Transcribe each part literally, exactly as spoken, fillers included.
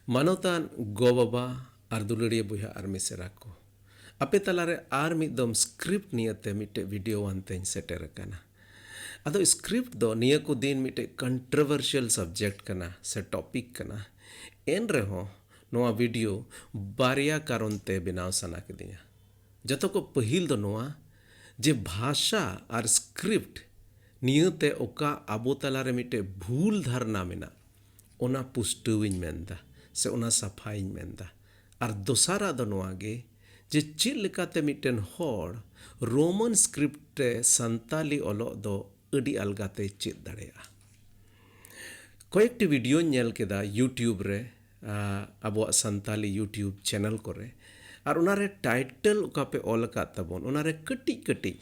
ᱢᱟᱱᱚᱛᱟᱱ ᱜᱚ-ᱵᱟᱵᱟ ᱟᱨ ᱫᱩᱞᱟᱹᱲᱤᱭᱟᱹ ᱵᱚᱭᱦᱟ ᱟᱨ ᱢᱤᱥᱮᱨᱟ ᱠᱚ, ᱟᱯᱮ ᱛᱟᱞᱟᱨᱮ ᱟᱨ ᱢᱤᱫ ᱫᱚᱢ script ᱱᱤᱭᱟᱹᱛᱮ ᱢᱤᱫᱴᱮᱡ video ᱟᱱᱛᱮᱧ ᱥᱮᱴᱮᱨ ᱟᱠᱟᱱᱟ᱾ ᱟᱫᱚ script ᱫᱚ ᱱᱤᱭᱟᱹ ᱠᱚ ᱫᱤᱱ ᱢᱤᱫᱴᱮᱡ controversial subject ᱠᱟᱱᱟ ᱥᱮ topic ᱠᱟᱱᱟ᱾ ᱮᱱ ᱨᱮᱦᱚᱸ ᱱᱚᱣᱟ video ᱵᱟᱨᱭᱟ ᱠᱟᱨᱚᱱ ᱛᱮ ᱵᱮᱱᱟᱣ ᱥᱟᱱᱟ ᱠᱤᱫᱤᱧᱟ᱾ ᱡᱚᱛᱚ ᱠᱚ ᱯᱟᱹᱦᱤᱞ ᱫᱚ ᱱᱚᱣᱟ ᱡᱮ ᱵᱷᱟᱥᱟ ᱟᱨ script ᱱᱤᱭᱟᱹᱛᱮ ᱚᱠᱟ ᱟᱵᱚ ᱛᱟᱞᱟᱨᱮ ᱢᱤᱫᱴᱮᱡ ᱵᱷᱩᱞ ᱫᱷᱟᱨᱱᱟ ᱢᱮᱱᱟᱜ, ᱚᱱᱟ ᱯᱩᱥᱴᱟᱹᱣᱤᱧ ᱢᱮᱱᱫᱟ ᱥᱮ ᱚᱱᱟ ᱥᱟᱯᱷᱟᱭᱤᱧ ᱢᱮᱱᱫᱟ᱾ ᱟᱨ ᱫᱚᱥᱟᱨᱟᱜ ᱫᱚ ᱱᱚᱣᱟ ᱜᱮ ᱡᱮ ᱪᱮᱫ ᱞᱮᱠᱟᱛᱮ ᱢᱤᱫᱴᱮᱱ ᱦᱚᱲ Roman script ᱨᱮ ᱥᱟᱱᱛᱟᱞᱤ ᱚᱞᱚᱜ ᱫᱚ ᱟᱹᱰᱤ ᱟᱞᱜᱟᱛᱮᱭ ᱪᱮᱫ ᱫᱟᱲᱮᱭᱟᱜᱼᱟ᱾ ᱠᱚᱭᱮᱠᱴᱤ videoᱧ ᱧᱮᱞ ᱠᱮᱫᱟ YouTube ᱨᱮ, ᱟ, ᱟᱵᱚᱣᱟᱜ ᱥᱟᱱᱛᱟᱞᱤ YouTube channel ᱠᱚᱨᱮ, ᱟᱨ ᱚᱱᱟᱨᱮ title ᱚᱠᱟ ᱯᱮ ᱚᱞ ᱟᱠᱟᱫ ᱛᱟᱵᱚᱱ, ᱚᱱᱟᱨᱮ ᱠᱟᱹᱴᱤᱡ ᱠᱟᱹᱴᱤᱡ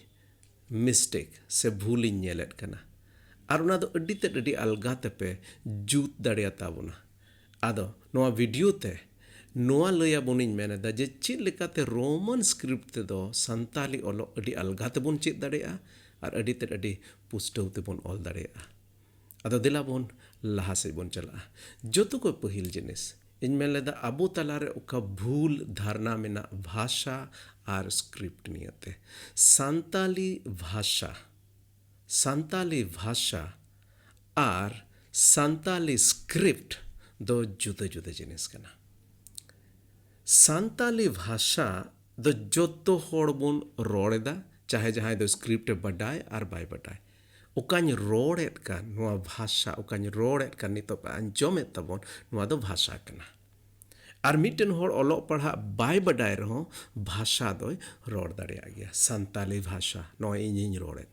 mistake ᱥᱮ ᱵᱷᱩᱞᱤᱧ ᱧᱮᱞᱮᱫ ᱠᱟᱱᱟ᱾ ᱟᱨ ᱚᱱᱟ ᱫᱚ ᱟᱹᱰᱤ ᱛᱮᱫ ᱟᱹᱰᱤ ᱟᱞᱜᱟ ᱛᱮᱯᱮ ᱡᱩᱛ ᱫᱟᱲᱮᱭᱟᱛᱟ ᱵᱚᱱᱟ᱾ ᱟᱫᱚ ᱱᱚᱣᱟ video ᱛᱮ ᱱᱚᱣᱟ ᱞᱟᱹᱭ ᱟᱵᱚᱱᱤᱧ ᱢᱮᱱ ᱮᱫᱟ ᱡᱮ ᱪᱮᱫ ᱞᱮᱠᱟᱛᱮ Roman script ᱛᱮᱫᱚ ᱥᱟᱱᱛᱟᱞᱤ ᱚᱞᱚᱜ ᱟᱹᱰᱤ ᱟᱞᱜᱟ ᱛᱮᱵᱚᱱ ᱪᱮᱫ ᱫᱟᱲᱮᱭᱟᱜᱼᱟ ᱟᱨ ᱟᱹᱰᱤ ᱛᱮᱫ ᱟᱹᱰᱤ ᱯᱩᱥᱴᱟᱹᱣ ᱛᱮᱵᱚᱱ ᱚᱞ ᱫᱟᱲᱮᱭᱟᱜᱼᱟ᱾ ᱟᱫᱚ ᱫᱮᱞᱟ ᱵᱚᱱ ᱞᱟᱦᱟ ᱥᱮᱫ ᱵᱚᱱ ᱪᱟᱞᱟᱜᱼᱟ᱾ ᱡᱚᱛᱚ ᱠᱚ ᱯᱟᱹᱦᱤᱞ ᱡᱤᱱᱤᱥ ᱤᱧ ᱢᱮᱱ ᱞᱮᱫᱟ, ᱟᱵᱚ ᱛᱟᱞᱟᱨᱮ ᱚᱠᱟ ᱵᱷᱩᱞ ᱫᱷᱟᱨᱱᱟ ᱢᱮᱱᱟᱜ ᱵᱷᱟᱥᱟ ᱟᱨ script ᱱᱤᱭᱟᱹᱛᱮ᱾ ᱥᱟᱱᱛᱟᱞᱤ ᱵᱷᱟᱥᱟ, ᱥᱟᱱᱛᱟᱞᱤ ᱵᱷᱟᱥᱟ ᱟᱨ ᱥᱟᱱᱛᱟᱞᱤ script ᱫᱚ ᱡᱩᱫᱟᱹ ᱡᱩᱫᱟᱹ ᱡᱤᱱᱤᱥ ᱠᱟᱱᱟ᱾ ᱥᱟᱱᱛᱟᱞᱤ ᱵᱷᱟᱥᱟ ᱫᱚ ᱡᱚᱛᱚ ᱦᱚᱲ ᱵᱚᱱ ᱨᱚᱲ ᱮᱫᱟ, ᱪᱟᱦᱮ ᱡᱟᱦᱟᱸᱭ ᱫᱚ script ᱮ ᱵᱟᱰᱟᱭ ᱟᱨ ᱵᱟᱭ ᱵᱟᱰᱟᱭ᱾ ᱚᱠᱟᱧ ᱨᱚᱲᱮᱫ ᱠᱟᱱ ᱱᱚᱣᱟ ᱵᱷᱟᱥᱟ, ᱚᱠᱟᱧ ᱨᱚᱲᱮᱫ ᱠᱟᱱ ᱱᱤᱛᱚᱜ ᱯᱮ ᱟᱸᱡᱚᱢᱮᱫ ᱛᱟᱵᱚᱱ, ᱱᱚᱣᱟ ᱫᱚ ᱵᱷᱟᱥᱟ ᱠᱟᱱᱟ᱾ ᱟᱨ ᱢᱤᱫᱴᱮᱱ ᱦᱚᱲ ᱚᱞᱚᱜ ᱯᱟᱲᱦᱟᱜ ᱵᱟᱭ ᱵᱟᱰᱟᱭ ᱨᱮᱦᱚᱸ ᱵᱷᱟᱥᱟ ᱫᱚᱭ ᱨᱚᱲ ᱫᱟᱲᱮᱭᱟᱜ ᱜᱮᱭᱟ᱾ ᱥᱟᱱᱛᱟᱞᱤ ᱵᱷᱟᱥᱟ, ᱱᱚᱜᱼᱚᱭ ᱤᱧᱤᱧ ᱨᱚᱲᱮᱫ᱾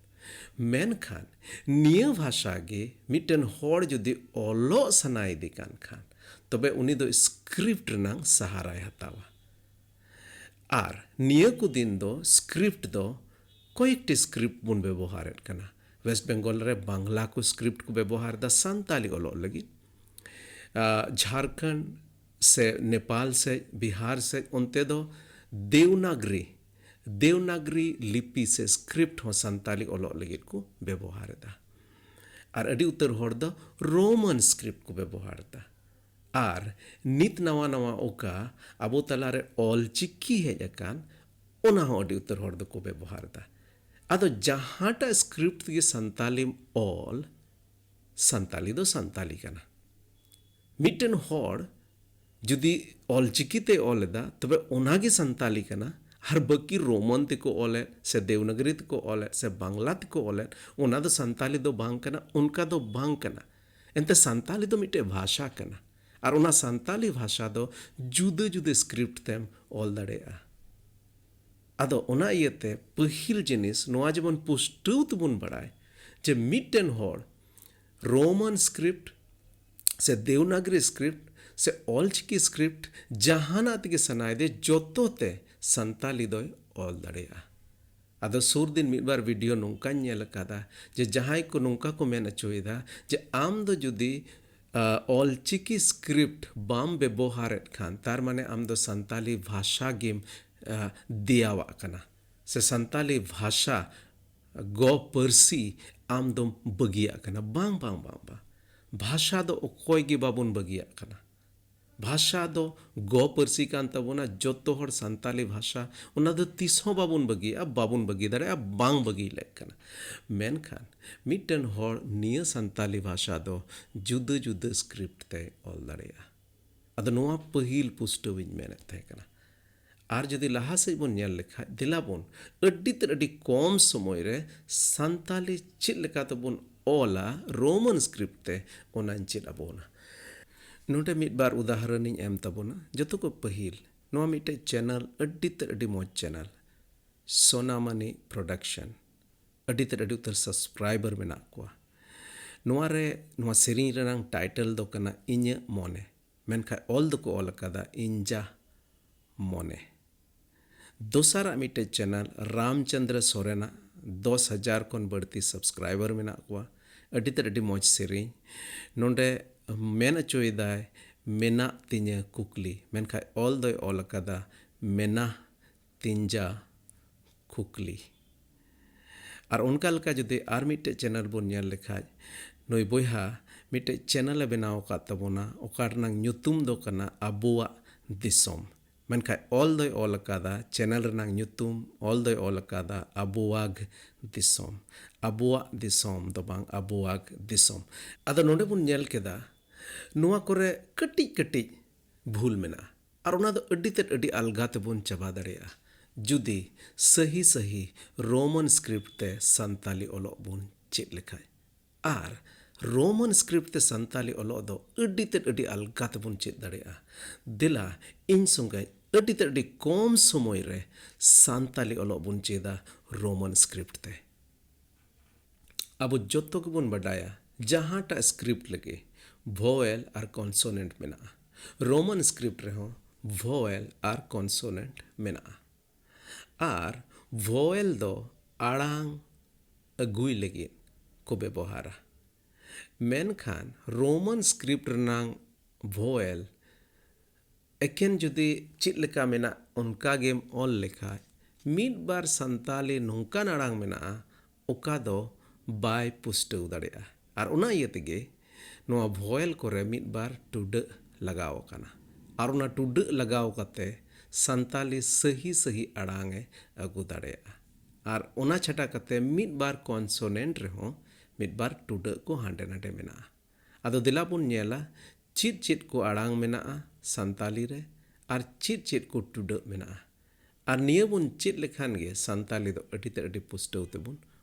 ᱢᱮᱱᱠᱷᱟᱱ ᱱᱤᱭᱟᱹ ᱵᱷᱟᱥᱟ ᱜᱮ ᱢᱤᱫᱴᱮᱱ ᱦᱚᱲ ᱡᱩᱫᱤ ᱚᱞᱚᱜ ᱥᱟᱱᱟᱭᱮᱫᱮ ᱠᱟᱱ ᱠᱷᱟᱱ, ᱛᱚᱵᱮ ᱩᱱᱤ ᱫᱚ script ᱨᱮᱱᱟᱝ ᱥᱟᱦᱟᱨᱟᱭ ᱦᱟᱛᱟᱣᱟ᱾ ᱟᱨ ᱱᱤᱭᱟᱹ ᱠᱚ ᱫᱤᱱ ᱫᱚ script ᱫᱚ ᱠᱚᱭᱮᱠᱴᱤ script ᱵᱚᱱ ᱵᱮᱵᱚᱦᱟᱨᱮᱫ ᱠᱟᱱᱟ᱾ West Bengal ᱨᱮ ᱵᱟᱝᱞᱟ ᱠᱚ script ᱠᱚ ᱵᱮᱵᱚᱦᱟᱨ ᱮᱫᱟ ᱥᱟᱱᱛᱟᱞᱤ ᱚᱞᱚᱜ ᱞᱟᱹᱜᱤᱫ᱾ ᱟ, ᱡᱷᱟᱲᱠᱷᱚᱸᱰ ᱥᱮ ᱱᱮᱯᱟᱞ ᱥᱮ ᱵᱤᱦᱟᱨ ᱥᱮ ᱚᱱᱛᱮ ᱫᱚ ᱫᱮᱣᱱᱟᱜᱽᱨᱤ, ᱫᱮᱣᱱᱟᱜᱽᱨᱤ ᱞᱤᱯᱤ ᱥᱮ script ᱦᱚᱸ ᱥᱟᱱᱛᱟᱞᱤ ᱚᱞᱚᱜ ᱞᱟᱹᱜᱤᱫ ᱠᱚ ᱵᱮᱵᱚᱦᱟᱨ ᱮᱫᱟ᱾ ᱟᱨ ᱟᱹᱰᱤ ᱩᱛᱟᱹᱨ ᱦᱚᱲ ᱫᱚ Roman script ᱠᱚ ᱵᱮᱵᱚᱦᱟᱨ ᱮᱫᱟ᱾ ᱟᱨ ᱱᱤᱛ ᱱᱟᱣᱟ ᱱᱟᱣᱟ ᱚᱠᱟ ᱟᱵᱚ ᱛᱟᱞᱟᱨᱮ ᱚᱞ ᱪᱤᱠᱤ ᱦᱮᱡ ᱟᱠᱟᱱ, ᱚᱱᱟ ᱦᱚᱸ ᱟᱹᱰᱤ ᱩᱛᱟᱹᱨ ᱦᱚᱲ ᱫᱚᱠᱚ ᱵᱮᱵᱚᱦᱟᱨ ᱮᱫᱟ᱾ ᱟᱫᱚ ᱡᱟᱦᱟᱸᱴᱟᱜ ᱥᱠᱨᱤᱯᱴ ᱛᱮᱜᱮ ᱥᱟᱱᱛᱟᱞᱤᱢ ᱚᱞ, ᱥᱟᱱᱛᱟᱞᱤ ᱫᱚ ᱥᱟᱱᱛᱟᱞᱤ ᱠᱟᱱᱟ᱾ ᱢᱤᱫᱴᱮᱱ ᱦᱚᱲ ᱡᱩᱫᱤ ᱚᱞ ᱪᱤᱠᱤ ᱛᱮᱭ ᱚᱞ ᱮᱫᱟ, ᱛᱚᱵᱮ ᱚᱱᱟᱜᱮ ᱥᱟᱱᱛᱟᱞᱤ ᱠᱟᱱᱟ᱾ ᱟᱨ ᱵᱟᱹᱠᱤ ᱨᱳᱢᱟᱱ ᱛᱮᱠᱚ ᱚᱞᱮᱫ, ᱥᱮ ᱫᱮᱣᱱᱟᱜᱨᱤ ᱛᱮᱠᱚ ᱚᱞᱮᱫ, ᱥᱮ ᱵᱟᱝᱞᱟ ᱛᱮᱠᱚ ᱚᱞᱮᱫ, ᱚᱱᱟ ᱫᱚ ᱥᱟᱱᱛᱟᱞᱤ ᱫᱚ ᱵᱟᱝ ᱠᱟᱱᱟ, ᱚᱱᱠᱟ ᱫᱚ ᱵᱟᱝ ᱠᱟᱱᱟ᱾ ᱮᱱᱛᱮ ᱥᱟᱱᱛᱟᱞᱤ ᱫᱚ ᱢᱤᱫᱴᱮᱡ ᱵᱷᱟᱥᱟ ᱠᱟᱱᱟ, ᱟᱨ ᱚᱱᱟ ᱥᱟᱱᱛᱟᱞᱤ ᱵᱷᱟᱥᱟ ᱫᱚ ᱡᱩᱫᱟᱹ ᱡᱩᱫᱟᱹ ᱥᱠᱨᱤᱯᱴ ᱛᱮᱢ ᱚᱞ ᱫᱟᱲᱮᱭᱟᱜᱼᱟ᱾ ᱟᱫᱚ ᱚᱱᱟ ᱤᱭᱟᱹᱛᱮ ᱯᱟᱹᱦᱤᱞ ᱡᱤᱱᱤᱥ ᱱᱚᱣᱟ ᱡᱮᱢᱚᱱ ᱯᱩᱥᱴᱟᱹᱣ ᱛᱮᱵᱚᱱ ᱵᱟᱲᱟᱭ ᱡᱮ ᱢᱤᱫᱴᱮᱱ ᱦᱚᱲ ᱨᱳᱢᱟᱱ ᱥᱠᱨᱤᱯᱴ ᱥᱮ ᱫᱮᱣᱱᱟᱜᱨᱤ ᱥᱠᱨᱤᱯᱴ ᱥᱮ ᱚᱞᱪᱤᱠᱤ ᱥᱠᱨᱤᱯᱴ ᱡᱟᱦᱟᱱᱟᱜ ᱛᱮᱜᱮ ᱥᱟᱱᱟᱭᱮᱫᱮ, ᱡᱚᱛᱚ ᱛᱮ ᱥᱟᱱᱛᱟᱞᱤ ᱫᱚᱭ ᱚᱞ ᱫᱟᱲᱮᱭᱟᱜᱼᱟ᱾ ᱟᱫᱚ ᱥᱩᱨ ᱫᱤᱱ ᱢᱤᱫ ᱵᱟᱨ ᱵᱷᱤᱰᱤᱭᱳ ᱱᱚᱝᱠᱟᱧ ᱧᱮᱞ ᱟᱠᱟᱫᱟ ᱡᱮ ᱡᱟᱦᱟᱸᱭ ᱠᱚ ᱱᱚᱝᱠᱟ ᱠᱚ ᱢᱮᱱ ᱦᱚᱪᱚᱭᱮᱫᱟ ᱡᱮ ᱟᱢ ᱫᱚ ᱡᱩᱫᱤ, ᱟ, ᱚᱞᱪᱤᱠᱤ ᱥᱠᱨᱤᱯᱴ ᱵᱟᱢ ᱵᱮᱵᱚᱦᱟᱨᱮᱫ ᱠᱷᱟᱱ, ᱛᱟᱨ ᱢᱟᱱᱮ ᱟᱢ ᱫᱚ ᱥᱟᱱᱛᱟᱞᱤ ᱵᱷᱟᱥᱟ ᱜᱮᱢ, ᱟ, ᱫᱮᱭᱟᱣᱟᱜ ᱠᱟᱱᱟ, ᱥᱮ ᱥᱟᱱᱛᱟᱞᱤ ᱵᱷᱟᱥᱟ, ᱜᱚ ᱯᱟᱹᱨᱥᱤ, ᱟᱢ ᱫᱚᱢ ᱵᱟᱹᱜᱤᱭᱟᱜ ᱠᱟᱱᱟ᱾ ᱵᱟᱝ, ᱵᱟᱝ, ᱵᱟᱝ, ᱵᱟᱝ᱾ ᱵᱷᱟᱥᱟ ᱫᱚ ᱚᱠᱚᱭ ᱜᱮ ᱵᱟᱵᱚᱱ ᱵᱟᱹᱜᱤᱭᱟᱜ ᱠᱟᱱᱟ᱾ ᱵᱷᱟᱥᱟ ᱫᱚ ᱜᱚ ᱯᱟᱹᱨᱥᱤ ᱠᱟᱱ ᱛᱟᱵᱚᱱᱟ, ᱡᱚᱛᱚ ᱦᱚᱲ ᱥᱟᱱᱛᱟᱞᱤ ᱵᱷᱟᱥᱟ, ᱚᱱᱟ ᱫᱚ ᱛᱤᱥ ᱦᱚᱸ ᱵᱟᱵᱚᱱ ᱵᱟᱹᱜᱤᱭᱟᱜᱼᱟ, ᱵᱟᱵᱚᱱ ᱵᱟᱹᱜᱤ ᱫᱟᱲᱮᱭᱟᱜᱼᱟ, ᱵᱟᱝ ᱵᱟᱹᱜᱤ ᱞᱮᱠ ᱠᱟᱱᱟ᱾ ᱢᱮᱱᱠᱷᱟᱱ ᱢᱤᱫᱴᱮᱱ ᱦᱚᱲ ᱱᱤᱭᱟᱹ ᱥᱟᱱᱛᱟᱞᱤ ᱵᱷᱟᱥᱟ ᱫᱚ ᱡᱩᱫᱟᱹ ᱡᱩᱫᱟᱹ ᱥᱠᱨᱤᱯᱴ ᱛᱮᱭ ᱚᱞ ᱫᱟᱲᱮᱭᱟᱜᱼᱟ᱾ ᱟᱫᱚ ᱱᱚᱣᱟ ᱯᱟᱹᱦᱤᱞ ᱯᱩᱥᱴᱟᱹᱣ ᱤᱧ ᱢᱮᱱᱮᱫ ᱛᱟᱦᱮᱸ ᱠᱟᱱᱟ᱾ ᱟᱨ ᱡᱩᱫᱤ ᱞᱟᱦᱟ ᱥᱮᱫ ᱵᱚᱱ ᱧᱮᱞ ᱞᱮᱠᱷᱟᱡ, ᱫᱮᱞᱟ ᱵᱚᱱ ᱟᱹᱰᱤ ᱛᱮᱫ ᱟᱹᱰᱤ ᱠᱚᱢ ᱥᱚᱢᱚᱭ ᱨᱮ ᱥᱟᱱᱛᱟᱞᱤ ᱪᱮᱫ ᱞᱮᱠᱟ ᱛᱮᱵᱚᱱ ᱚᱞᱟ ᱨᱳᱢᱟᱱ ᱥᱠᱨᱤᱯᱴ ᱛᱮ, ᱚᱱᱟᱧ ᱪᱮᱫ ᱟᱵᱚᱱᱟ᱾ ᱱᱚᱰᱮ ᱢᱤᱫ ᱵᱟᱨ ᱩᱫᱟᱦᱚᱨᱚᱱᱤᱧ ᱮᱢ ᱛᱟᱵᱚᱱᱟ᱾ ᱡᱚᱛᱚ ᱠᱚ ᱯᱟᱹᱦᱤᱞ ᱱᱚᱣᱟ ᱢᱤᱫᱴᱮᱡ ᱪᱮᱱᱮᱞ, ᱟᱹᱰᱤ ᱛᱮᱫ ᱟᱹᱰᱤ ᱢᱚᱡᱽ ᱪᱮᱱᱮᱞ, ᱥᱳᱱᱟᱢᱟᱱᱤ ᱯᱨᱚᱰᱟᱠᱥᱚᱱ᱾ ᱟᱹᱰᱤ ᱛᱮᱫ ᱟᱹᱰᱤ ᱩᱛᱟᱹᱨ ᱥᱟᱵᱥᱠᱨᱟᱭᱵᱟᱨ ᱢᱮᱱᱟᱜ ᱠᱚᱣᱟ᱾ ᱱᱚᱣᱟ ᱨᱮ, ᱱᱚᱣᱟ ᱥᱮᱨᱮᱧ ᱨᱮᱱᱟᱝ ᱴᱟᱭᱴᱮᱞ ᱫᱚ ᱠᱟᱱᱟ ᱤᱧᱟᱹᱜ ᱢᱚᱱᱮ, ᱢᱮᱱᱠᱷᱟᱱ ᱚᱞ ᱫᱚᱠᱚ ᱚᱞ ᱟᱠᱟᱫᱟ ᱤᱧ ᱡᱟ ᱢᱚᱱᱮ᱾ ᱫᱚᱥᱟᱨᱟᱜ ᱢᱤᱫᱴᱮᱡ ᱪᱮᱱᱮᱞ ᱨᱟᱢᱪᱚᱸᱫᱽᱨᱚ ᱥᱚᱨᱮᱱᱟᱜ, ᱫᱚᱥ ᱦᱟᱡᱟᱨ ᱠᱷᱚᱱ ᱵᱟᱹᱲᱛᱤ ᱥᱟᱵᱥᱠᱨᱟᱭᱵᱟᱨ ᱢᱮᱱᱟᱜ ᱠᱚᱣᱟ᱾ ᱟᱹᱰᱤ ᱛᱮᱫ ᱟᱹᱰᱤ ᱢᱚᱡᱽ ᱥᱮᱨᱮᱧ᱾ ᱱᱚᱰᱮ ᱢᱮᱱ ᱦᱚᱪᱚᱭᱮᱫᱟᱭ ᱢᱮᱱᱟᱜ ᱛᱤᱧᱟᱹ ᱠᱩᱠᱞᱤ, ᱢᱮᱱᱠᱷᱟᱱ ᱚᱞ ᱫᱚᱭ ᱚᱞ ᱟᱠᱟᱫᱟ ᱢᱮᱱᱟ ᱛᱤᱧ ᱡᱟ ᱠᱩᱠᱞᱤ᱾ ᱟᱨ ᱚᱱᱠᱟ ᱞᱮᱠᱟ ᱡᱩᱫᱤ ᱟᱨ ᱢᱤᱫᱴᱮᱡ ᱪᱮᱱᱮᱞ ᱵᱚᱱ ᱧᱮᱞ ᱞᱮᱠᱷᱟᱡ, ᱱᱩᱭ ᱵᱚᱭᱦᱟ ᱢᱤᱫᱴᱮᱡ ᱪᱮᱱᱮᱞ ᱮ ᱵᱮᱱᱟᱣ ᱟᱠᱟᱫ ᱛᱟᱵᱚᱱᱟ, ᱚᱠᱟ ᱨᱮᱱᱟᱜ ᱧᱩᱛᱩᱢ ᱫᱚ ᱠᱟᱱᱟ ᱟᱵᱚᱣᱟᱜ ᱫᱤᱥᱚᱢ᱾ ᱢᱮᱱᱠᱷᱟᱱ ᱚᱞ ᱫᱚᱭ ᱚᱞ ᱟᱠᱟᱫᱟ, ᱪᱮᱱᱮᱞ ᱨᱮᱱᱟᱜ ᱧᱩᱛᱩᱢ ᱚᱞ ᱫᱚᱭ ᱚᱞ ᱟᱠᱟᱫᱟ ᱟᱵᱚᱣᱟᱜ ᱫᱤᱥᱚᱢ᱾ ᱟᱵᱚᱣᱟᱜ ᱫᱤᱥᱚᱢ ᱫᱚ ᱵᱟᱝ, ᱟᱵᱚᱣᱟᱜ ᱫᱤᱥᱚᱢ᱾ ᱟᱫᱚ ᱱᱚᱰᱮ ᱵᱚᱱ ᱧᱮᱞ ᱠᱮᱫᱟ, ᱱᱚᱣᱟ ᱠᱚᱨᱮ ᱠᱟᱹᱴᱤᱡ ᱠᱟᱹᱴᱤᱡ ᱵᱷᱩᱞ ᱢᱮᱱᱟᱜᱼᱟ, ᱟᱨ ᱚᱱᱟ ᱫᱚ ᱟᱹᱰᱤ ᱛᱮᱫ ᱟᱹᱰᱤ ᱟᱞᱜᱟ ᱛᱮᱵᱚᱱ ᱪᱟᱵᱟ ᱫᱟᱲᱮᱭᱟᱜᱼᱟ, ᱡᱩᱫᱤ ᱥᱟᱹᱦᱤ ᱥᱟᱹᱦᱤ ᱨᱳᱢᱟᱱ ᱥᱠᱨᱤᱯᱴ ᱛᱮ ᱥᱟᱱᱛᱟᱞᱤ ᱚᱞᱚᱜ ᱵᱚᱱ ᱪᱮᱫ ᱞᱮᱠᱷᱟᱡ᱾ ᱟᱨ ᱨᱳᱢᱟᱱ ᱥᱠᱨᱤᱯᱴ ᱛᱮ ᱥᱟᱱᱛᱟᱞᱤ ᱚᱞᱚᱜ ᱫᱚ ᱟᱹᱰᱤ ᱛᱮᱫ ᱟᱹᱰᱤ ᱟᱞᱜᱟ ᱛᱮᱵᱚᱱ ᱪᱮᱫ ᱫᱟᱲᱮᱭᱟᱜᱼᱟ᱾ ᱫᱮᱞᱟ, ᱤᱧ ᱥᱚᱸᱜᱮ ᱟᱹᱰᱤ ᱛᱮᱫ ᱟᱹᱰᱤ ᱠᱚᱢ ᱥᱚᱢᱚᱭ ᱨᱮ ᱥᱟᱱᱛᱟᱞᱤ ᱚᱞᱚᱜ ᱵᱚᱱ ᱪᱮᱫᱟ ᱨᱳᱢᱟᱱ ᱥᱠᱨᱤᱯᱴ ᱛᱮ᱾ ᱟᱵᱚ ᱡᱚᱛᱚ ᱜᱮᱵᱚᱱ ᱵᱟᱰᱟᱭᱟ, ᱡᱟᱦᱟᱸᱴᱟᱜ ᱥᱠᱨᱤᱯᱴ ᱞᱟᱹᱜᱤᱫ ᱵᱷᱚᱣᱮᱞ ᱟᱨ ᱠᱚᱱᱥᱚᱱᱮᱱᱴ ᱢᱮᱱᱟᱜᱼᱟ, ᱨᱳᱢᱟᱱ ᱥᱠᱨᱤᱯᱴ ᱨᱮᱦᱚᱸ ᱵᱷᱚᱣᱮᱞ ᱟᱨ ᱠᱚᱱᱥᱚᱱᱮᱱᱴ ᱢᱮᱱᱟᱜᱼᱟ᱾ ᱟᱨ ᱵᱷᱚᱣᱮᱞ ᱫᱚ ᱟᱲᱟᱝ ᱟᱹᱜᱩᱭ ᱞᱟᱹᱜᱤᱫ ᱠᱚ ᱵᱮᱵᱚᱦᱟᱨᱟ᱾ ᱢᱮᱱᱠᱷᱟᱱ ᱨᱳᱢᱟᱱ ᱥᱠᱨᱤᱯᱴ ᱨᱮᱱᱟᱝ ᱵᱷᱚᱣᱮᱞ ᱮᱠᱮᱱ ᱡᱩᱫᱤ ᱪᱮᱫ ᱞᱮᱠᱟ ᱢᱮᱱᱟᱜ ᱚᱱᱠᱟ ᱜᱮᱢ ᱚᱞ ᱞᱮᱠᱷᱟᱡ, ᱢᱤᱫ ᱵᱟᱨ ᱥᱟᱱᱛᱟᱞᱤ ᱱᱚᱝᱠᱟᱱ ᱟᱲᱟᱝ ᱢᱮᱱᱟᱜᱼᱟ, ᱚᱠᱟ ᱫᱚ ᱵᱟᱭ ᱯᱩᱥᱴᱟᱹᱣ ᱫᱟᱲᱮᱭᱟᱜᱼᱟ᱾ ᱟᱨ ᱚᱱᱟ ᱤᱭᱟᱹ ᱛᱮᱜᱮ ᱱᱚᱣᱟ ᱵᱷᱚᱭᱮᱞ ᱠᱚᱨᱮ ᱢᱤᱫ ᱵᱟᱨ ᱴᱩᱰᱟᱹᱜ ᱞᱟᱜᱟᱣ ᱟᱠᱟᱱᱟ᱾ ᱟᱨ ᱚᱱᱟ ᱴᱩᱰᱟᱹᱜ ᱞᱟᱜᱟᱣ ᱠᱟᱛᱮ ᱥᱟᱱᱛᱟᱞᱤ ᱥᱟᱹᱦᱤ ᱥᱟᱹᱦᱤ ᱟᱲᱟᱝ ᱮ ᱟᱹᱜᱩ ᱫᱟᱲᱮᱭᱟᱜᱼᱟ᱾ ᱟᱨ ᱚᱱᱟ ᱪᱷᱟᱰᱟ ᱠᱟᱛᱮ ᱢᱤᱫ ᱵᱟᱨ ᱠᱚᱱᱥᱚᱱᱮᱱᱴ ᱨᱮᱦᱚᱸ ᱢᱤᱫ ᱵᱟᱨ ᱴᱩᱰᱟᱹᱜ ᱠᱚ ᱦᱟᱸᱰᱮ ᱱᱟᱰᱮ ᱢᱮᱱᱟᱜᱼᱟ᱾ ᱟᱫᱚ ᱫᱮᱞᱟ ᱵᱚᱱ ᱧᱮᱞᱟ ᱪᱮᱫ ᱪᱮᱫ ᱠᱚ ᱟᱲᱟᱝ ᱢᱮᱱᱟᱜᱼᱟ ᱥᱟᱱᱛᱟᱞᱤ ᱨᱮ ᱟᱨ ᱪᱮᱫ ᱪᱮᱫ ᱠᱚ ᱴᱩᱰᱟᱹᱜ ᱢᱮᱱᱟᱜᱼᱟ᱾ ᱟᱨ ᱱᱤᱭᱟᱹ ᱵᱚᱱ ᱪᱮᱫ ᱞᱮᱠᱷᱟᱱ ᱜᱮ ᱥᱟᱱᱛᱟᱞᱤ ᱫᱚ ᱟᱹᱰᱤ ᱛᱮᱫ ᱟᱹᱰᱤ ᱯᱩᱥᱴᱟᱹᱣ ᱛᱮᱵᱚᱱ